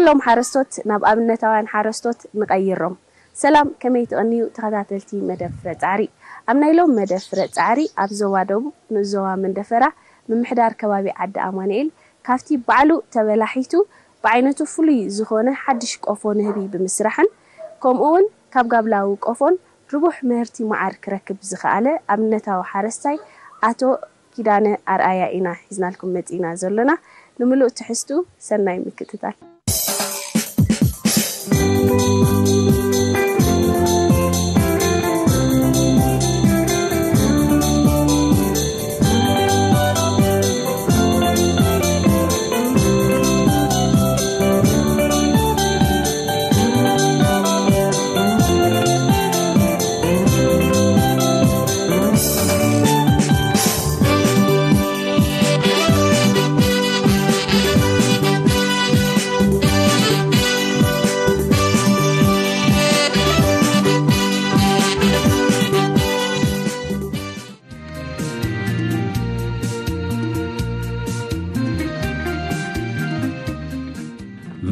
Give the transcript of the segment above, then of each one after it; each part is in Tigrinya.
እቶም ሓረስቶት ናብ ኣብነታውያን ሓረስቶት ንቐይሮም። ሰላም፣ ከመይ ትቐንዩ ተኸታተልቲ መደብ ፍረ ጻዕሪ? ኣብ ናይ ሎም መደብ ፍረ ጻዕሪ ኣብ ዞባ ደቡብ ንዞባ መንደፈራ ምምሕዳር ከባቢ ዓዲ ኣማኑኤል ካብቲ ባዕሉ ተበላሒቱ ብዓይነቱ ፍሉይ ዝኾነ ሓድሽ ቆፎ ንህቢ ብምስራሕን ከምኡ እውን ካብ ጋብላዊ ቆፎን ርቡሕ ምህርቲ መዓር ክረክብ ዝኸኣለ ኣብነታዊ ሓረስታይ ኣቶ ኪዳነ ኣርኣያ ኢና ሒዝናልኩም መጺና ዘሎና። ንምሉእ ትሕዝቱ ሰናይ ምክትታል።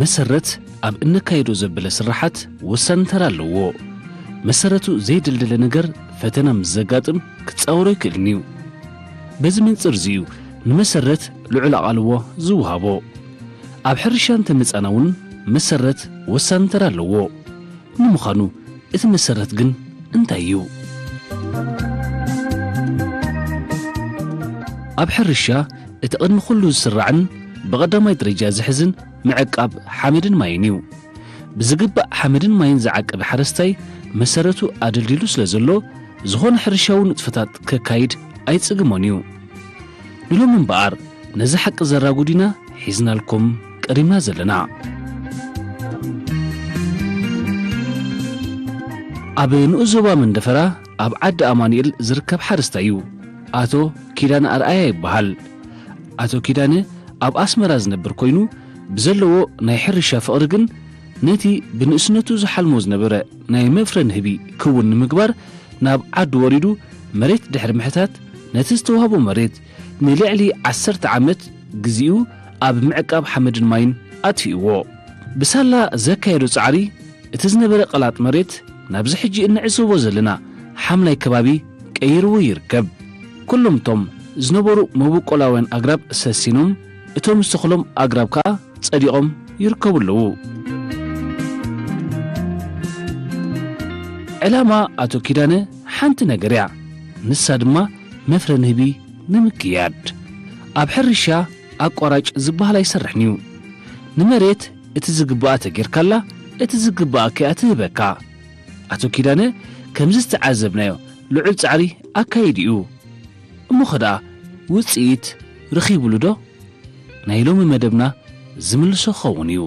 መሰረት ኣብ እነካይዶ ዘበለ ስራሓት ወሳኒ ተራ ኣለዎ። መሰረቱ ዘይደልደለ ነገር ፈተና ምስ ዘጋጥም ክጻወሮ ኣይክእልን እዩ። በዚ መንጽር እዚ እዩ ንመሰረት ልዑል ኣቓልቦ ዝወሃቦ። ኣብ ሕርሻ እንተመጻና እውን መሰረት ወሳኒ ተራ ኣለዎ። ንምዃኑ እቲ መሰረት ግን እንታይ እዩ? ኣብ ሕርሻ እቲ ቅድሚ ኩሉ ዝስራዕን ብቐዳማይ ደረጃ ዝሕዝን ምዕቃብ ሓመድን ማይን እዩ። ብዝግባእ ሓመድን ማይን ዝዓቀበ ሓረስታይ መሰረቱ ኣደልዲሉ ስለ ዘሎ ዝኾነ ሕርሻዊ ንጥፈታት ከካይድ ኣይጽግሞን እዩ። ንሎሚ እምበኣር ነዚ ሓቂ ዘራጉድ ኢና ሒዝናልኩም ቀሪብና ዘለና። ኣብ ንኡስ ዞባ መንደፈራ ኣብ ዓዲ ኣማኑኤል ዝርከብ ሓረስታይ እዩ። ኣቶ ኪዳነ ኣርኣያ ይበሃል። ኣቶ ኪዳነ ኣብ ኣስመራ ዝነብር ኮይኑ ብዘለዎ ናይ ሕርሻ ፍቕሪ ግን ነቲ ብንእስነቱ ዝሓልሞ ዝነበረ ናይ መፍረ ንህቢ ክውን ንምግባር ናብ ዓዱ ወሪዱ መሬት ድሕሪ ምሕታት ነቲ ዝተዋህቦ መሬት ንልዕሊ ዓሰርተ ዓመት ግዜኡ ኣብ ምዕቃብ ሓመድን ማይን ኣጥፊእዎ። ብሳላ ዘካየዶ ጻዕሪ እቲ ዝነበረ ቀላጥ መሬት ናብዚ ሕጂ እንዕዘቦ ዘለና ሓምላይ ከባቢ ቀይርዎ ይርከብ። ኩሎም እቶም ዝነበሩ መበቆላውያን ኣግራብ ሰሲኖም እቶም ዝተኽሎም ኣግራብ ከኣ ጸዲቖም ይርከቡ ኣለዉ። ዕላማ ኣቶ ኪዳነ ሓንቲ ነገር እያ። ንሳ ድማ መፍረ ንህቢ ንምክያድ። ኣብ ሕርሻ ኣቋራጭ ዝበሃል ኣይሰርሕን እዩ። ንመሬት እቲ ዝግባኣ ተጌርካላ እቲ ዝግባኣ ከኣ ትህበካ። ኣቶ ኪዳነ ከምዚ ዝተዓዘብናዮ ልዑል ጻዕሪ ኣካይዱ እዩ። እሞ ኸ ደኣ ውጽኢት ረኺቡሉ ዶ? ናይ ሎሚ መደብና ዝምልሶ ክኸውን እዩ።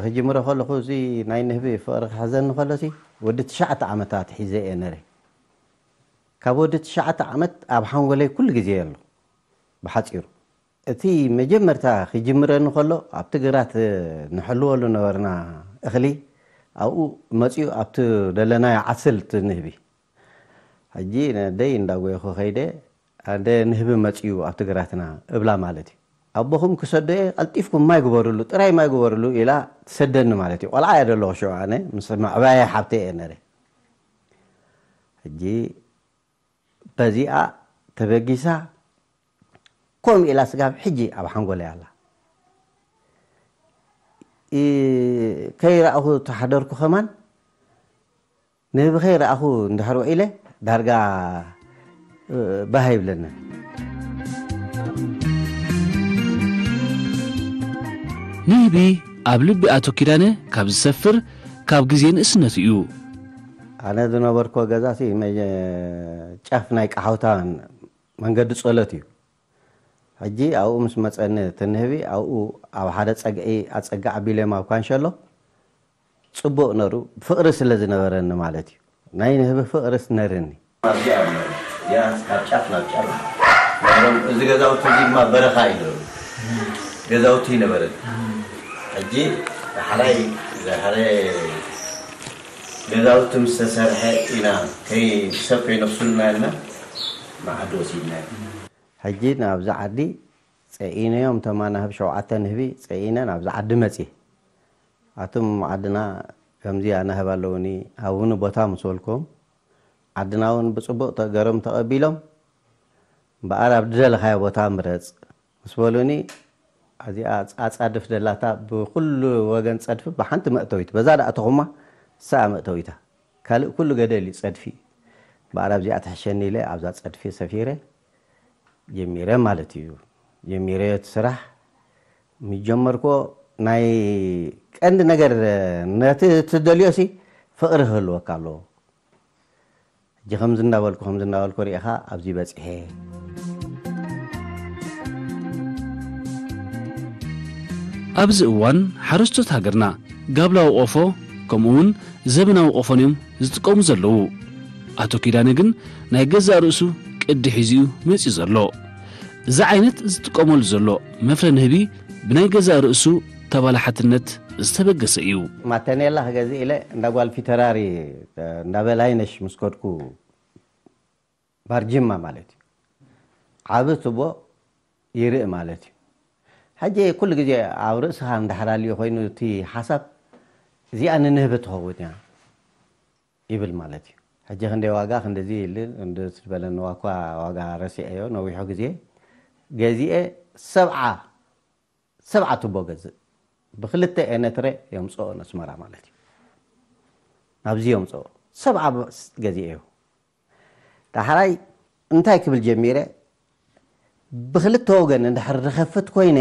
ክጅምሮ ከለኹ እዚ ናይ ንህቢ ፍቕሪ ክሕዘኒ ከሎሲ ወዲ ትሽዓተ ዓመታት ሒዘ እየ ነረ። ካብ ወዲ ትሽዓተ ዓመት ኣብ ሓንጎለይ ኩሉ ግዜ ኣሎ። ብሓጺሩ እቲ መጀመርታ ክጅምረኒ ከሎ ኣብቲ ግራት ንሕልወሉ ነበርና እኽሊ ኣብኡ መጺኡ ኣብቲ ደለናዮ ዓስል እቲ ንህቢ ሕጂ ነደይ እንዳጎየኹ ከይደ ኣደ ንህቢ መጺኡ ኣብቲ ግራትና እብላ ማለት እዩ ኣቦኹም ክሰዶ እየ ቀልጢፍኩም ማይ ግበርሉ ጥራይ ማይ ግበርሉ ኢላ ትሰደኒ ማለት እዩ ቆልዓ እየ ደለኹ ሽዑ ኣነ ምስ መዕባየ ሓብተይ እየ ነረ ሕጂ በዚኣ ተበጊሳ ከምኡ ኢላ ስጋብ ሕጂ ኣብ ሓንጎለይ ኣላ። ከይረኣኹ ተሓደርኩ ከማን ንህቢ ከይረኣኹ እንድሕር ውዒለ ዳርጋ ባህ ኣይብለንን። ንህቢ ኣብ ልቢ ኣቶ ኪዳነ ካብ ዝሰፍር ካብ ግዜ ንእስነቱ እዩ። ኣነ ዝነበርኩዎ ገዛሲ ጫፍ ናይ ቀሓውታ መንገዲ ጸሎት እዩ። ሕጂ ኣብኡ ምስ መጸኒ እቲ ንህቢ ኣብኡ ኣብ ሓደ ጸግዒ ኣጸግዕ ኣቢለዮም ኣብ ካንሸሎ ጽቡቕ ነሩ ፍቕሪ ስለ ዝነበረኒ ማለት እዩ። ናይ ንህቢ ፍቕርስ ነርኒ። ኣብዚኣ እያ እዚኣ ካብ ጫፍ ናብ ጫፍ ነሮም እዚ ገዛውቲ እዚ ድማ በረኻ እዩ ነሩ ገዛውቲ ይነበረን ሕጂ ዳሕራይ ዛሕረ ገዛውቲ ምስ ተሰርሐ ኢና ከይ ሰብ ከይነፍሱልና ኢልና ንዓዲ ወሲድና ኢና። ሕጂ ናብዚ ዓዲ ጸኢነዮም ተማናህብ ሸውዓተ ንህቢ ጸኢነ ናብዚ ዓዲ መጽየ። ኣቱም ዓድና ከምዚ ኣናህብ ኣለውኒ፣ ኣብኡኒ ቦታ ምስ በልኩም፣ ዓድና እውን ብጽቡቕ ተ-፣ ገሮም ተቐቢሎም፣ እምበኣር ኣብ ዝደለኻዮ ቦታ ምረጽ ምስ በሉኒ፣ እዚኣ ኣጻድፍ ደላታ ብኹሉ ወገን ጸድፊ ብሓንቲ መእተዊት፣ በዛ ደኣ ተኹማ እሳ መእተዊታ። ካልእ ኩሉ ገደል እዩ ጸድፊ። እምበኣር ኣብዚኣ ትሕሸኒ ኢለ ኣብዛ ጸድፊ ሰፊረ ጀሚረ ማለት እዩ። ጀሚረ እቲ ስራሕ ምስ ጀመርኩዎ ናይ ቀንዲ ነገር ነቲ ትደልዮ ሲ ፍቕሪ ክህልወካ ኣለዎ። ሕጂ ከምዚ እንዳበልኩ፣ ከምዚ እንዳበልኩ ርኢኻ ኣብዚ በጺሐ። ኣብዚ እዋን ሓረስቶት ሃገርና ጋብላዊ ቆፎ ከምኡ እውን ዘበናዊ ቆፎን እዮም ዝጥቀሙ ዘለዉ። ኣቶ ኪዳነ ግን ናይ ገዛእ ርእሱ ቅዲ ሒዙ እዩ መጺኡ ዘሎ። እዚ ዓይነት ዝጥቀመሉ ዘሎ መፍረ ንህቢ ብናይ ገዛእ ርእሱ ተባላሓትነት ዝተበገሰ እዩ። ማተኔላ ክገዝእ ኢለ እንዳ ጓል ፊተራሪ፣ እንዳ በላይነሽ ምስ ከድኩ፣ ባርጅማ ማለት እዩ። ዓቢ ቱቦ ይርኢ ማለት እዩ። ሕጂ ኩሉ ግዜ ኣብ ርእስኻ እንዳሓላልዮ ኮይኑ እቲ ሓሳብ፣ እዚኣ ንንህቢ ትኸውን እያ ይብል ማለት እዩ። ሕጂ ክንደይ ዋጋ ክንደዚ ኢል እንደ ዝበለኒ ዋኳ ዋጋ ረሲዐዮ ነዊሑ ግዜ ገዚኤ ሰብዓ፣ ሰብዓ ቱቦ ገዝእ። ብክልተ ኤነትረ የምጽኦ ነስመራ ማለት እዩ። ናብዚ የምጽኦ። ሰብዓ ብ-፣ ገዚኤዮ። ዳሕራይ እንታይ ክብል ጀሚረ? ብክልተ ወገን እንድሕር ዝኸፍት ኮይነ፣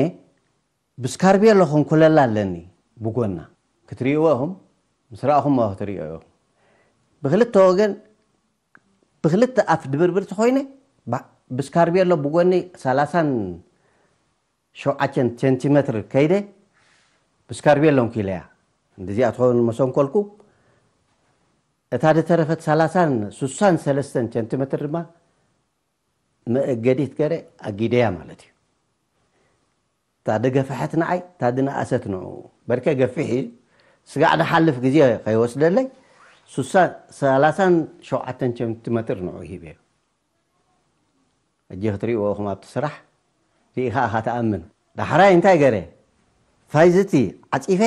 ብስካርቤሎ ክንኩለላ ኣለኒ። ብጎና ክትርእይዎ ኢኹም፣ ምስ ረኣኹምዎ ክትርእዮ ኢኹም። ብክልተ ወገን፣ ብክልተ ኣፍ ድብርብርቲ ኮይነ፣ ባ-፣ ብስካርቤሎ ብጎኒ ሰላሳን ሸውዓቸን ሴንቲሜትር ከይደ፣ ብስካርቤሎ እንኪለያ። እንደዚኣ ትኸውን መሰንኮልኩ። እታ ዝተረፈት ሰላሳን ሱሳን ሰለስተን ሴንቲሜትር ድማ መእገዲት ገረ ኣጊደያ ማለት እዩ። እታ ደገፍሐት ንዓይ፣ እታ ድነኣሰት ንዑ። በርከ ገፊሕ እዩ። ስጋዕ ድሓልፍ ግዜ ከይወስደለይ፣ ሱሳ፣ ሰላሳን ሸውዓተን ሴንቲሜትር ንዑ ሂበዮ። ሕጂ ክትርእይዎ ኢኹም ኣብቲ ስራሕ፣ ርኢኻ ኢኻ ትኣምን። ዳሕራይ እንታይ ገረ? ፋይዝቲ ዓጺፈ፣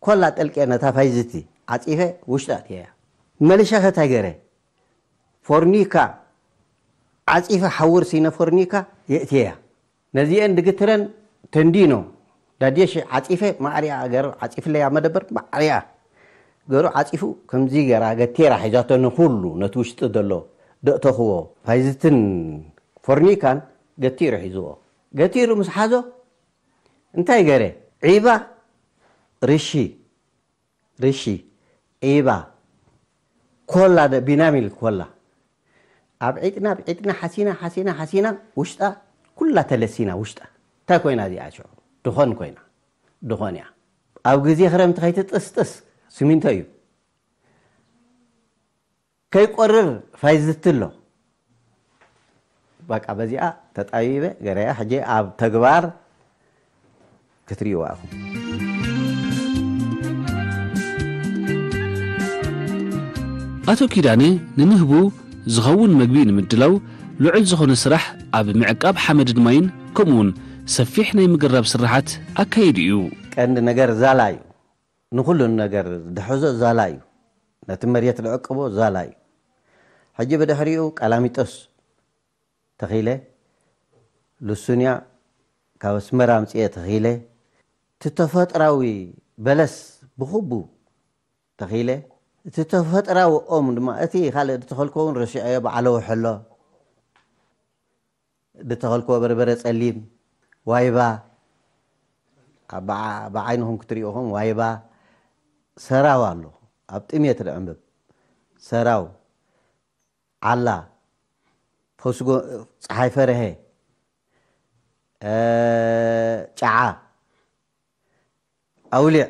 ኮላ ጠልቄ ነታ ፋይዝቲ ዓጺፈ፣ ውሽጣ እትየያ። መሊሸ ከ እንታይ ገረ? ፎርኒካ ዓጺፈ፣ ሓውር ሲነ ፎርኒካ የእትየያ። ነዚኤን ድግትረን ተንዲኖ፣ ዳዴሽ ዓጺፈ፣ ማዕሪያ ገሩ ዓጺፍለያ መደበር፣ ማዕሪያ ገሩ ዓጺፉ፣ ከምዚ ገራ ገቴራ ሒዛቶ ንኹሉ፣ ነቲ ውሽጢ ዘሎ ደእተኽዎ ፋይዝትን ፎርኒካን ገቲሩ ሒዝዎ። ገቲሩ ምስ ሓዞ፣ እንታይ ገረ? ዒባ ርሺ፣ ርሺ፣ ዒባ፣ ኮላ፣ ደ-፣ ቢናሚል ኮላ። ኣብ ዒጥና፣ ኣብ ዒጥና ሓሲና፣ ሓሲና፣ ሓሲና፣ ውሽጣ ኩላ ተለሲና፣ ውሽጣ። እንታይ ኮይና እዚኣ ሽዑ? ድኾን ኮይና። ድኾን እያ። ኣብ ግዜ ክረምቲ ከይትጥስጥስ፣ ሲሚንቶ እዩ። ከይቆርር ፋይዝቲ ኣሎ። በቃ በዚኣ ተጣቢበ ገረያ። ሕጂ ኣብ ተግባር ክትርእይዋ ኢኹም። ኣቶ ኪዳነ ንንህቡ ዝኸውን መግቢ ንምድላው ልዑል ዝኾነ ስራሕ ኣብ ምዕቃብ ሓመድን ማይን ከምኡውን ሰፊሕ ናይ ምግራብ ስራሓት ኣካይዱ እዩ። ቀንዲ ነገር ዛላ እዩ። ንኹሉ ነገር ዝሕዞ ዛላ እዩ። ነቲ መሬት ዝዕቅቦ ዛላ እዩ። ሕጂ ብድሕሪኡ ቀላሚጦስ ተኺለ፣ ሉሱንያ ካብ ኣስመራ ኣምጽኤ ተኺለ፣ እቲ ተፈጥራዊ በለስ ብኹቡ ተኺለ፣ እቲ ተፈጥራዊ ኦም ድማ፣ እቲ ካልእ ዝተኸልኮ እውን ረሲዐዮ፣ በዓለዊ ሕሎ፣ ዝተኸልኮ በርበረ ጸሊም፣ ዋይባ፣ ኣብ በዓ-፣ ብዓይንኹም ክትርእይኹም ዋይባ፣ ሰራው ኣሎ፣ ኣብ ጥሜት ዝዕምብብ ሰራው፣ ዓላ፣ ፈስጎ፣ ጸሓይ ፈርሀ፣ እ፣ ጨዓ፣ ኣውሊዕ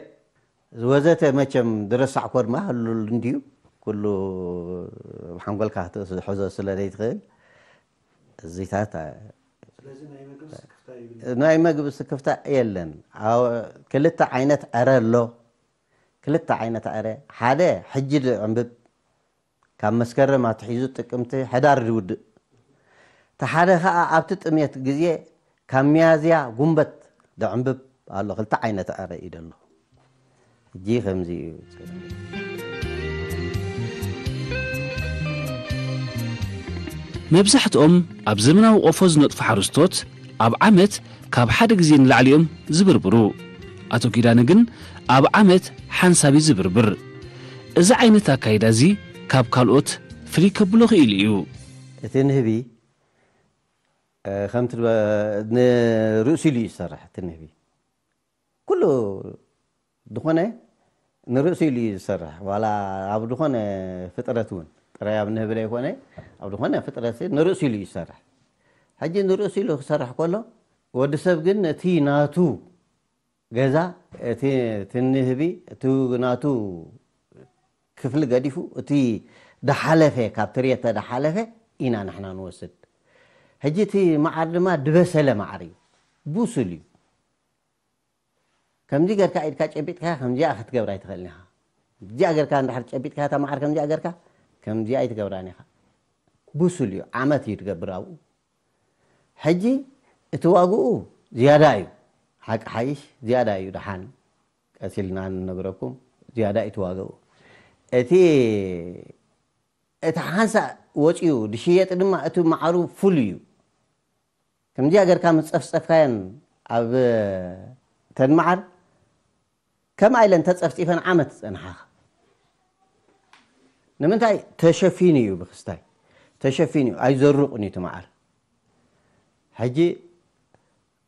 ወዘተ። መቸም ዝረሳዕኮ ድማ ህሉል እንድዩ፣ ኩሉ ኣብ ሓንጎልካ ክትሕዞ ስለ ዘይትኽእል፣ እዚታት፣ እ፣ ስለዚ ናይ መግቢ ስክፍታ ይብል። ናይ መግቢ ስክፍታ የለን። ኣው-፣ ክልተ ዓይነት ዕረ ኣሎ። ክልተ ዓይነት ዕረ፣ ሓደ ሕጂ ዝዕምብብ፣ ካብ መስከረም ኣትሒዙ ጥቅምቲ፣ ሕዳር ዝውድእ። እቲ ሓደ ኸኣ ኣብቲ ጥሜት ግዜ ካብ ሚያዝያ ጉንበት ዘዕምብብ ኣሎ። ክልተ ዓይነት ዕረ እዩ ዘሎ። ሕጂ ከምዚ እዩ። መብዛሕትኦም ኣብ ዘመናዊ ቆፎ ዝነጥፉ ሓረስቶት ኣብ ዓመት ካብ ሓደ ግዜ ንላዕሊ እዮም ዝብርብሩ። ኣቶ ኪዳነ ግን ኣብ ዓመት ሓንሳብ እዩ ዝብርብር። እዚ ዓይነት ኣካይዳ እዚ ካብ ካልኦት ፍልይ ከብሎ ክኢሉ እዩ። እቲ ንህቢ ከምቲ ንርእሱ ኢሉ እዩ ዝሰርሕ። እቲ ንህቢ ኩሉ ዝኾነ ንርእሱ ኢሉ እዩ ዝሰርሕ። ዋላ ኣብ ዝኾነ ፍጥረት እውን ጥራይ ኣብ ንህቢ ዘይኮነ ኣብ ዝኾነ ፍጥረት ንርእሱ ኢሉ እዩ ዝሰርሕ። ሕጂ ንርእሱ ኢሉ ክሰርሕ ከሎ ወዲ ሰብ ግን እቲ ናቱ ገዛ እቲ እቲ ንህቢ እቲ ናቱ ክፍሊ ገዲፉ እቲ ደሓለፈ ካብ ትርየተ ደሓለፈ ኢና ንሕና ንወስድ። ሕጂ እቲ መዓር ድማ ድበሰለ መዓር እዩ፣ ቡሱል እዩ። ከምዚ ገርካ ኢድካ ጨቢጥካ ከምዚኣ ክትገብራ ኣይትኽእልን ኢኻ። እዚኣ ገርካ እንድሕር ጨቢጥካ እታ መዓር ከምዚኣ ገርካ ከምዚኣ ኣይትገብራን ኢኻ። ብሱል እዩ፣ ዓመት እዩ ትገብር ኣብኡ። ሕጂ እቲ ዋግኡ ዝያዳ እዩ፣ ሓቂ ሓይሽ ዝያዳ እዩ። ደሓን ቀሲልና ንነግረኩም ዝያዳ እዩ እቲ ዋግኡ። እቲ እቲ ሓንሳእ ወፂኡ ዝሽየጥ ድማ እቲ መዓሩ ፉል እዩ። ከምዚኣ ገርካ ምስ ፀፍፀፍካየን ኣብ ተን መዓር ከምኣ ኢለን ተፀፍፂፈን ዓመት ዝፀንሓኻ። ንምንታይ ተሸፊኑ እዩ ብክስታይ ተሸፊኑ እዩ ኣይዘሩቕን እዩ እቲ መዓር። ሕጂ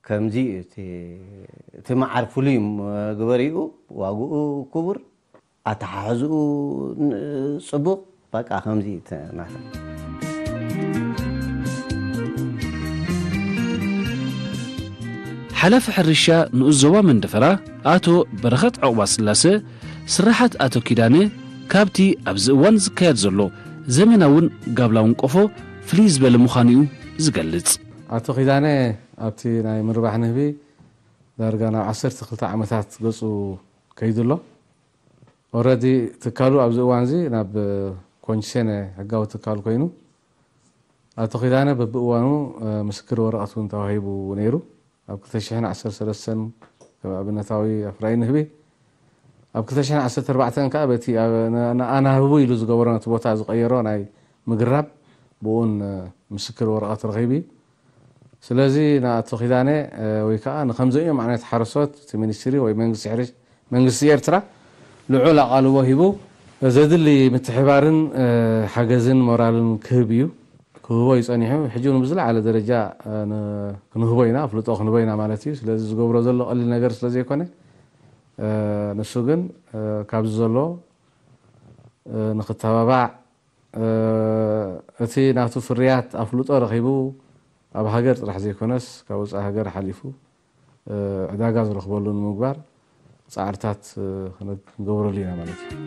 ከምዚ እዩ እቲ እቲ መዓር ፍሉይ ግበሪኡ ዋግኡ ክቡር ኣተሓሕዝኡ ጽቡቕ በቃ ከምዚ ናተ ሓላፊ ሕርሻ ንኡስ ዞባ መንደፈራ ኣቶ በረኸት ዕቑባስላሰ ስራሓት ኣቶ ኪዳነ ካብቲ ኣብዚ እዋን ዝካየድ ዘሎ ዘመናውን ጋብላውን ቆፎ ፍልይ ዝበለ ምዃኑ እዩ ዝገልጽ። ኣቶ ኪዳነ ኣብቲ ናይ ምርባሕ ንህቢ ዳርጋ ናብ ዓሰርተ ክልተ ዓመታት ገጹ ከይዱ ኣሎ። ኦረዲ ትካሉ ኣብዚ እዋን እዚ ናብ ኮንሽሴነ ሕጋዊ ትካል ኮይኑ ኣቶ ኪዳነ በብእዋኑ ምስክር ወረቐት እውን ተዋሂቡ ነይሩ። ኣብ ክልተ ሽሕን ዓሰርተ ሰለስተን ከም ኣብነታዊ ኣፍራይ ንህቢ ኣብ ክልተ ሽሕን ዓሰርተ ኣርባዕተን ከዓ በቲ ኣናህቡ ኢሉ ዝገበሮ ነቲ ቦታ ዝቀየሮ ናይ ምግራብ ብኡን ምስክር ወረቐት ረኺቡ እዩ። ስለዚ ንኣቶ ኪዳነ ወይ ከዓ ንከምዚኦም ዓይነት ሓረስቶት እቲ ሚኒስትሪ ወይ መንግስቲ ኤርትራ ልዑል ኣቓልቦ ሂቡ ዘድሊ ምትሕባርን ሓገዝን ሞራልን ክህብ እዩ ክህቦ እዩ ጸኒሑ። ሕጂ እውን ብዝለዓለ ደረጃ ክንህቦ ኢና፣ ኣፍልጦ ክንህቦ ኢና ማለት እዩ። ስለዚ ዝገብሮ ዘሎ ቀሊል ነገር ስለዘይኮነ ንሱ ግን ካብዚ ዘሎ ንክተባባዕ እቲ ናቱ ፍርያት ኣፍልጦ ረኺቡ ኣብ ሃገር ጥራሕ ዘይኮነስ ካብ ወፃኢ ሃገር ሓሊፉ ዕዳጋ ዝረኽበሉ ንምግባር ፃዕርታት ክንገብረሉ ኢና ማለት እዩ።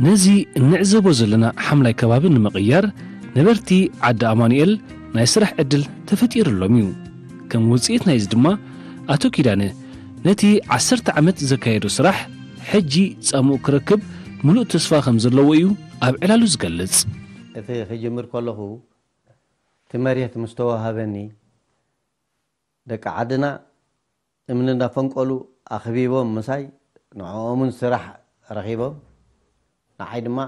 ነዚ እንዕዘቦ ዘለና ሓምላይ ከባቢ ንምቕያር ነበርቲ ዓዲ ኣማኑኤል ናይ ስራሕ ዕድል ተፈጢሩሎም እዩ። ከም ውፅኢት ናይዚ ድማ ኣቶ ኪዳነ ነቲ ዓሰርተ ዓመት ዘካየዶ ስራሕ ሕጂ ፃምኡ ክረክብ ምሉእ ተስፋ ከም ዘለዎ እዩ ኣብ ዕላሉ ዝገልፅ። እቲ ክጅምር ከለኹ እቲ መሬት ምስ ተዋሃበኒ ደቂ ዓድና እምኒ እንዳፈንቀሉ ኣኽቢቦም ምሳይ ንዕኦምን ስራሕ ረኺቦም ንዓይ ድማ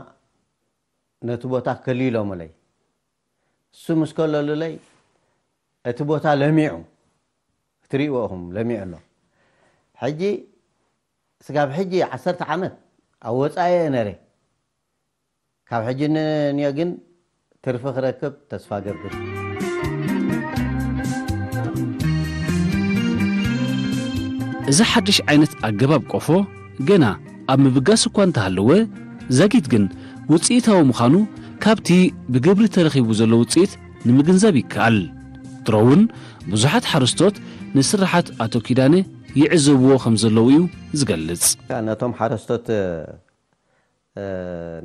ነቲ ቦታ ከሊሎምለይ። እሱ ምስ ከለሉለይ እቲ ቦታ ለሚዑ ክትሪእዎ ኢኹም ለሚዑ ኣሎ። ሕጂ ስጋብ ሕጂ ዓሰርተ ዓመት ኣብ ወፃኢ እየ ነረ። ካብ ሕጂ ንንዮ ግን ትርፊ ክረክብ ተስፋ ገብር። እዚ ሓድሽ ዓይነት ኣገባብ ቆፎ ገና ኣብ ምብጋስ እኳ እንተሃለወ ዛጊት ግን ውፅኢታዊ ምዃኑ ካብቲ ብግብሪ ተረኺቡ ዘሎ ውፅኢት ንምግንዛብ ይከኣል። ድሮ እውን ብዙሓት ሓረስቶት ንስራሓት ኣቶ ኪዳነ ይዕዘብዎ ከም ዘለዉ እዩ ዝገልጽ። ነቶም ሓረስቶት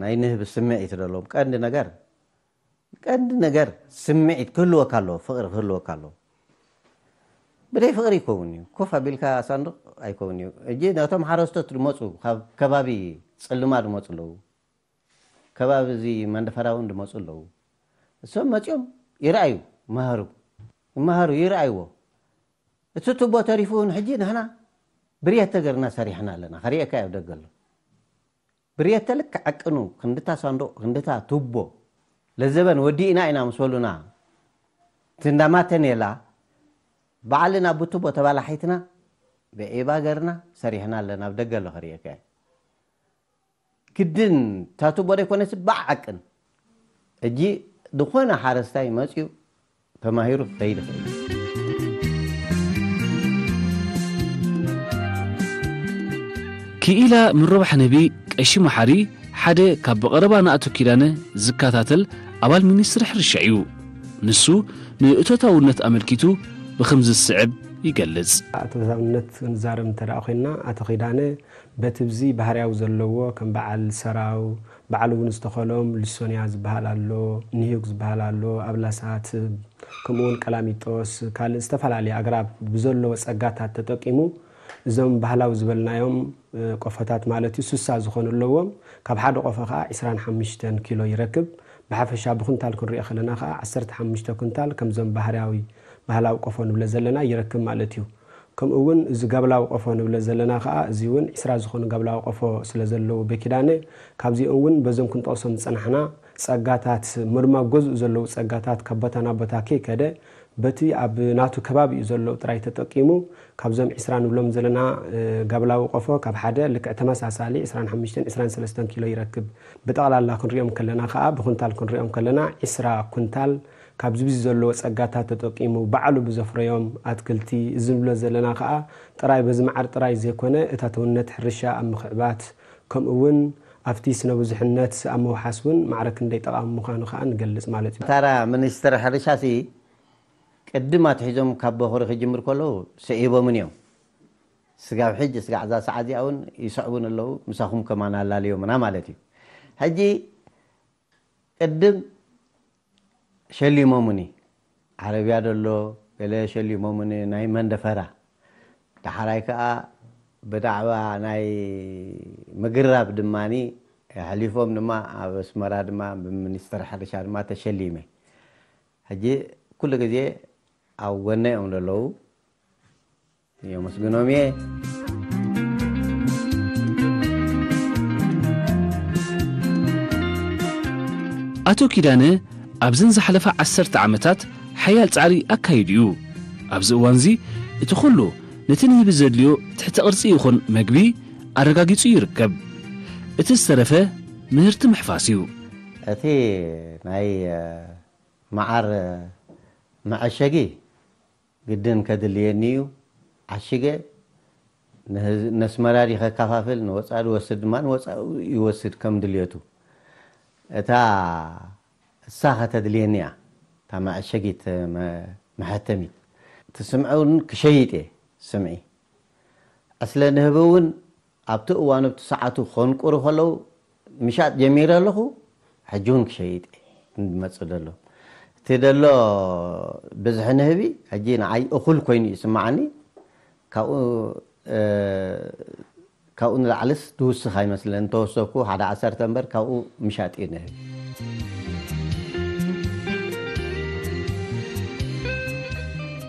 ናይ ንህቢ ስምዒት ደለዎም ቀንዲ ነገር ቀንዲ ነገር ስምዒት ክህልወካ ኣለዎ፣ ፍቕሪ ክህልወካ ኣለዎ። ብደይ ፍቕሪ ይከውን እዩ፣ ኮፍ ኣቢልካ ሳንዱቕ ኣይከውን እዩ። እጂ ነቶም ሓረስቶት ዝመፁ ካብ ከባቢ ፅልማ ዝመፁ ኣለዉ፣ ከባቢ እዚ መንደፈራ እውን ዝመፁ ኣለዉ። እሶም መፂኦም ይረኣዩ፣ ይመሃሩ፣ ይመሃሩ፣ ይረኣይዎ። እቲ ቱቦ ተሪፉ እውን ሕጂ ንሕና ብርየተ ገርና ሰሪሕና ኣለና። ከርእየካ ኣብ ደገ ኣሎ። ብርየተ ልክዕ ዕቅኑ ክንድታ ሳንዱቕ ክንድታ ቱቦ ለዘበን ወዲእና ኢና ምስ በሉና፣ እቲ እንዳማተኔላ ባዕልና ብቱቦ ተባላሒትና ብዒባ ገርና ሰሪሕና ኣለና። ኣብ ደገ ኣሎ፣ ከርእየካ እየ። ግድን እታ ቱቦ ዘይኮነስ ባዕ ዕቅን። እጂ ዝኾነ ሓረስታይ መፅዩ ተማሂሩ ክኸይድ ይኽእል። ክኢላ ምርባሕ ንህቢ ቀሺ መሓሪ ሓደ ካብ ብቐረባ ንኣቶ ኪዳነ ዝከታተል ኣባል ሚኒስትሪ ሕርሻ እዩ። ንሱ ንእቶታውነት ኣመልኪቱ ብኸምዚ ዝስዕብ ይገልጽ። ኣቶታውነት ክንዛረብ እንተ ደኣ ኮይንና፣ ኣቶ ኪዳነ በቲ ብዚ ባህርያዊ ዘለዎ ከም በዓል ሰራው፣ በዓል እውን ዝተኸሎም ሊሶንያ ዝበሃል ኣሎ፣ ኒህዩግ ዝበሃል ኣሎ፣ ኣብላሳት፣ ከምኡ እውን ቀላሚጦስ፣ ካልእ ዝተፈላለየ ኣግራብ ብዘለዎ ጸጋታት ተጠቂሙ እዞም ባህላዊ ዝበልናዮም ቆፎታት ማለት እዩ ሱሳ ዝኾኑ ኣለዎም። ካብ ሓደ ቆፎ ከዓ ዕስራን ሓሙሽተን ኪሎ ይረክብ። ብሓፈሻ ብኩንታል ክንሪኦ ከለና ከዓ ዓሰርተ ሓሙሽተ ኩንታል ከምዞም ባህርያዊ ባህላዊ ቆፎ ንብለ ዘለና ይረክብ ማለት እዩ። ከምኡ እውን እዚ ጋብላዊ ቆፎ ንብለ ዘለና ከዓ እዚ እውን ዕስራ ዝኾኑ ጋብላዊ ቆፎ ስለ ዘለዉ በኪዳነ ካብዚኦም እውን በዞም ክንጠቕሶም ዝፀናሕና ፀጋታት ምርማብ ገዝኡ ዘለዉ ፀጋታት ካብ ቦታ ናብ ቦታ ከይከደ በቲ ኣብ ናቱ ከባቢኡ ዘለዉ ጥራይ ተጠቂሙ ካብዞም ዕስራ ንብሎም ዘለና ጋብላዊ ቆፎ ካብ ሓደ ልክዕ ተመሳሳሊ ዕስራን ሓሙሽተን ዕስራን ሰለስተን ኪሎ ይረክብ። ብጠቕላላ ክንሪኦም ከለና ከዓ ብኩንታል ክንሪኦም ከለና ዕስራ ኩንታል ካብዚ ብዚ ዘለዎ ጸጋታት ተጠቂሙ ባዕሉ ብዘፍረዮም ኣትክልቲ፣ እዚ ንብሎ ዘለና ከኣ ጥራይ በዚ መዓር ጥራይ ዘይኮነ እታውነት ሕርሻ ኣብ ምኽዕባት፣ ከምኡ እውን ኣብቲ ስነ ብዙሕነት ኣብ ምውሓስ እውን ማዕረ ክንደይ ጠቓሚ ምዃኑ ከኣ ንገልጽ ማለት እዩ። ታራ ሚኒስትር ሕርሻሲ ቅድም ኣትሒዞም ካብ በኹሪ ክጅምር ከለዉ ስዒቦምን እዮም። ስጋብ ሕጂ ስጋዕ እዛ ሰዓት እዚኣ እውን ይስዕቡን ኣለዉ፣ ምሳኹም ከማን ኣላልዮምና ማለት እዩ። ሕጂ ቅድም ሸሊሞምኒ ዓረብያ ደሎ ገለ ሸሊሞምኒ ናይ መንደፈራ ዳሕራይ ከዓ ብዛዕባ ናይ ምግራብ ድማኒ ኣሕሊፎም ድማ ኣብ ኣስመራ ድማ ብሚኒስትር ሕርሻ ድማ ተሸሊመ ሕጂ ኩሉ ግዜ ኣብ ጎነ እዮም ዘለዉ የመስግኖም እየ። ኣቶ ኪዳነ ኣብዘን ዝሓለፋ ዓሰርተ ዓመታት ሓያል ጻዕሪ ኣካይዱ እዩ። ኣብዚ እዋንዚ እቲ ኩሉ ነቲ ንህቢ ዘድልዮ ትሕቲ ቅርጺ ይኹን መግቢ ኣረጋጊጹ ይርከብ። እቲ ዝተረፈ ምህርቲ ምሕፋስ እዩ። እቲ ናይ መዓር መዐሸጊ ግድን ከድልየኒ እዩ። ዓሺገ ነስመራ ድየ ከከፋፍል፣ ንወፃኢ ዝወስድ ድማ ንወፃኢ ይወስድ ከም ድልየቱ። እታ እሳ ከተድልየኒ እያ፣ እታ መዐሸጊት መሐተሚት። እቲ ስምዒ እውን ክሸይጥ እየ፣ ስምዒ። ዕስለ ንህቢ እውን ኣብቲ እዋኑ ኣብቲ ሰዓቱ ከንቁሩ ከለዉ ምሻጥ ጀሚረ ኣለኹ። ሕጂ እውን ክሸይጥ እየ ዝመፅእ ዘሎ። እቲ ደሎ ብዝሒ ንህቢ ሕጂ ንዓይ እኹል ኮይኑ ይስምዓኒ። ካብኡ ካብኡ ንላዕልስ ዝውስኽ ኣይመስለን። እንተወሰኩ ሓደ ዓሰርተ እምበር ካብኡ ምሻጥ እዩ ንህቢ።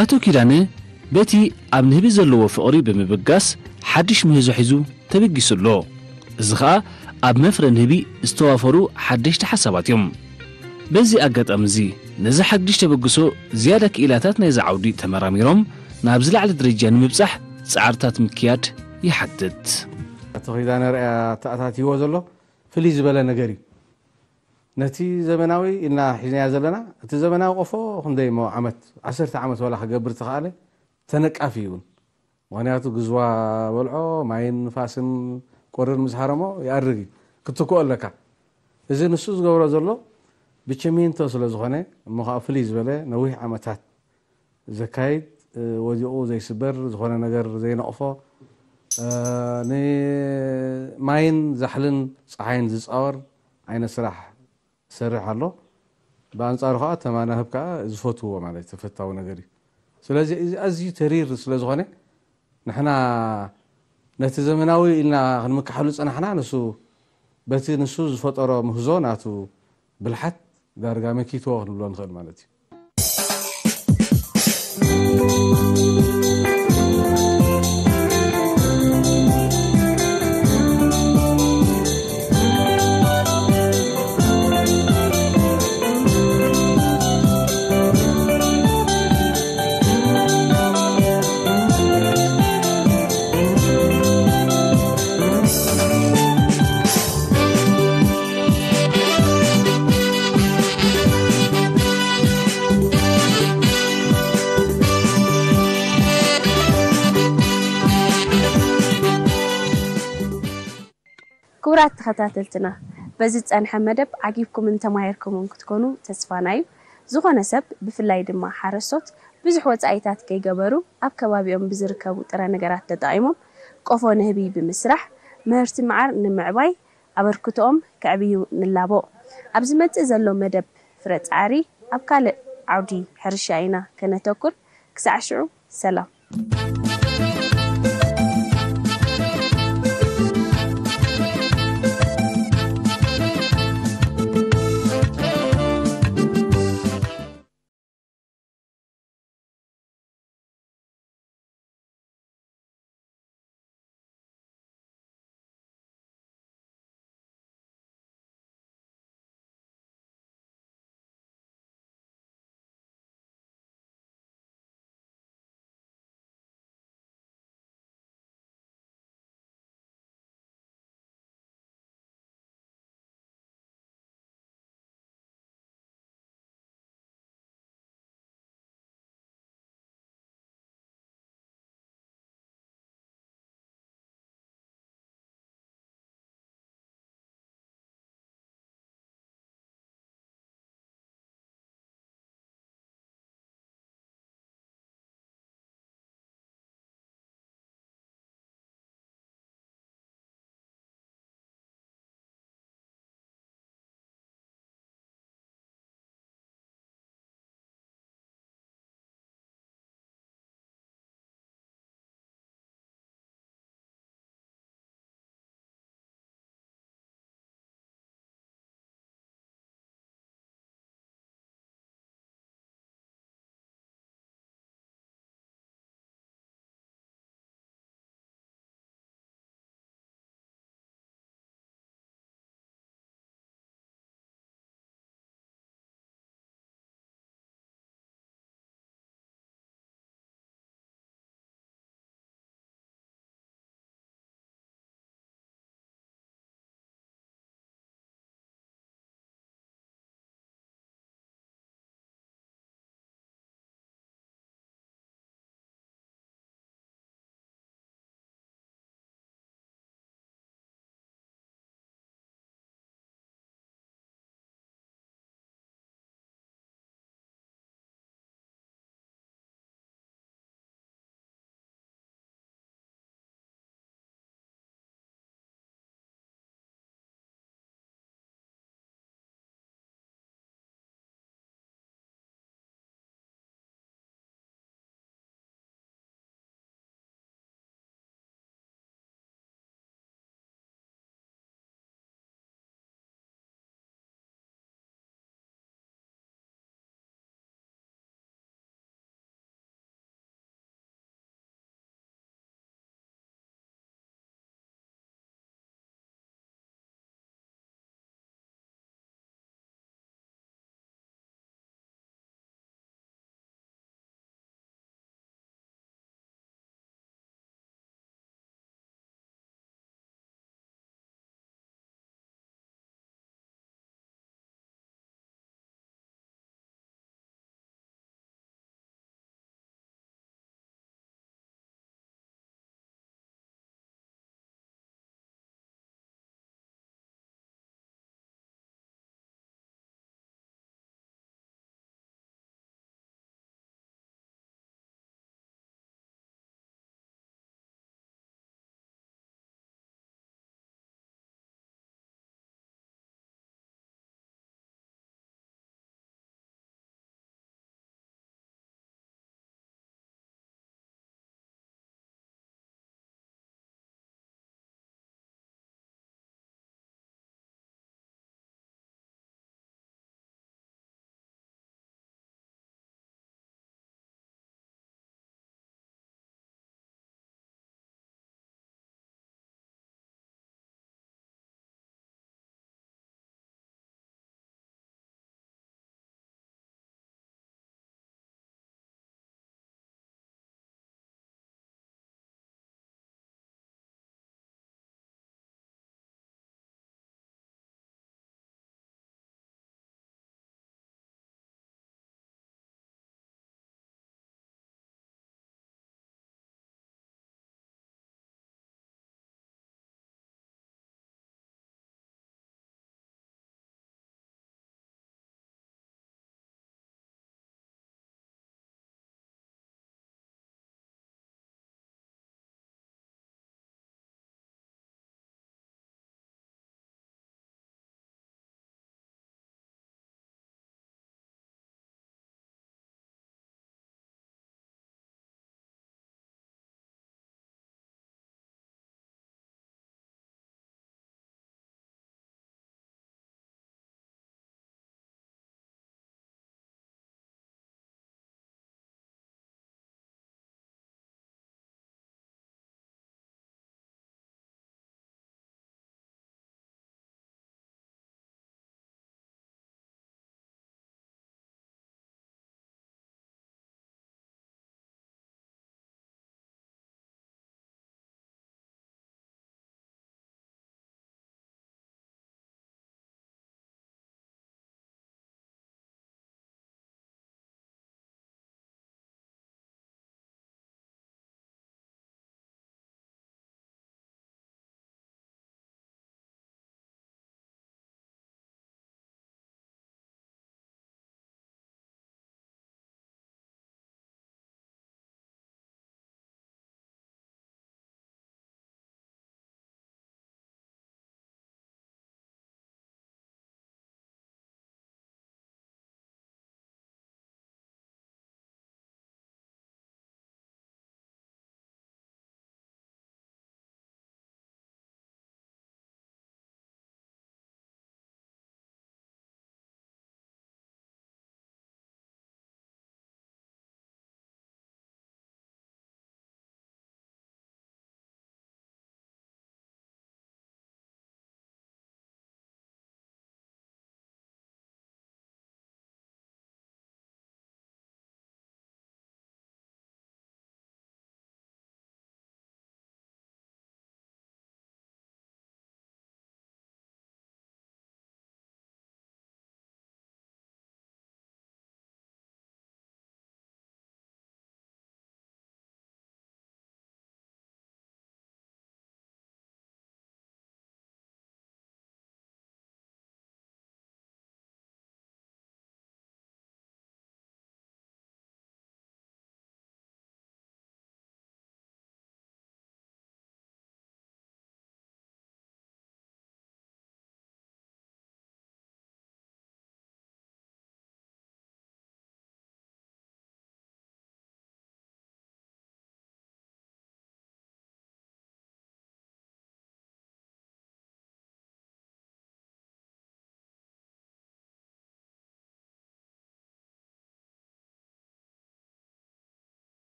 ኣቶ ኪዳነ በቲ ኣብ ንህቢ ዘለዎ ፍቕሪ ብምብጋስ ሓድሽ ምህዞ ሒዙ ተበጊሱ ኣሎ። እዚ ኸኣ ኣብ መፍረ ንህቢ ዝተዋፈሩ ሓደሽቲ ሓሳባት እዮም። በዚ ኣጋጣሚ እዚ ነዚ ሓድሽ ተበግሶ ዝያዳ ክኢላታት ናይዚ ዓውዲ ተመራሚሮም ናብ ዝለዓለ ደረጃ ንምብጻሕ ጻዕርታት ምክያድ ይሓትት። ኣቶ ኺዳነ ርኣያ ተኣታቲዎ ዘሎ ፍልይ ዝበለ ነገር እዩ። ነቲ ዘመናዊ ኢልና ሒዝናዮ ዘለና፣ እቲ ዘመናዊ ቆፎ ክንደይ እሞ ዓመት፣ ዓሰርተ ዓመት ዋላ ክገብር ተኻእለ፣ ተነቃፊ እውን። ምኽንያቱ ግዝዋ በልዖ፣ ማይን ንፋስን ቁርን ምስ ሃረሞ ይኣርግ እዩ፣ ክትክኦ ኣለካ። እዚ ንሱ ዝገብሮ ዘሎ ብቸሜንቶ ስለ ዝኾነ፣ እሞ ከዓ ፍልይ ዝበለ ነዊሕ ዓመታት ዘካይድ፣ ወዲቑ ዘይስበር፣ ዝኾነ ነገር ዘይነቕፎ፣ ንማይን ዛሕልን ፀሓይን ዝፃወር ዓይነት ስራሕ ዝሰርሕ ኣሎ። ብኣንፃሩ ከዓ ተማናህብ ከዓ ዝፈትዎ ማለት ተፈታዊ ነገር እዩ። ስለዚ እዚ ኣዝዩ ተሪር ስለ ዝኾነ ንሕና ነቲ ዘመናዊ ኢልና ክንምክሓሉ ዝፀናሕና ንሱ በቲ ንሱ ዝፈጠሮ ምህዞ ናቱ ብልሓት ዳርጋ መኪትዎ ክንብሎ ንኽእል ማለት እዩ። ክቡራት ተኸታተልትና፣ በዚ ዝጸንሐ መደብ ዓጊብኩምን ተማሂርኩምን ክትኮኑ ተስፋና እዩ። ዝኾነ ሰብ፣ ብፍላይ ድማ ሓረስቶት፣ ብዙሕ ወጻኢታት ከይገበሩ ኣብ ከባቢኦም ብዝርከቡ ጥረ ነገራት ተጠቒሞም ቆፎ ንህቢ ብምስራሕ ምህርቲ መዓር ንምዕባይ ኣበርክቶኦም ከዕብዩ ንላቦ። ኣብ ዝመጽእ ዘሎ መደብ ፍረ ጻዕሪ ኣብ ካልእ ዓውዲ ሕርሻ ኢና ከነተኩር። ክሳዕ ሽዑ ሰላም።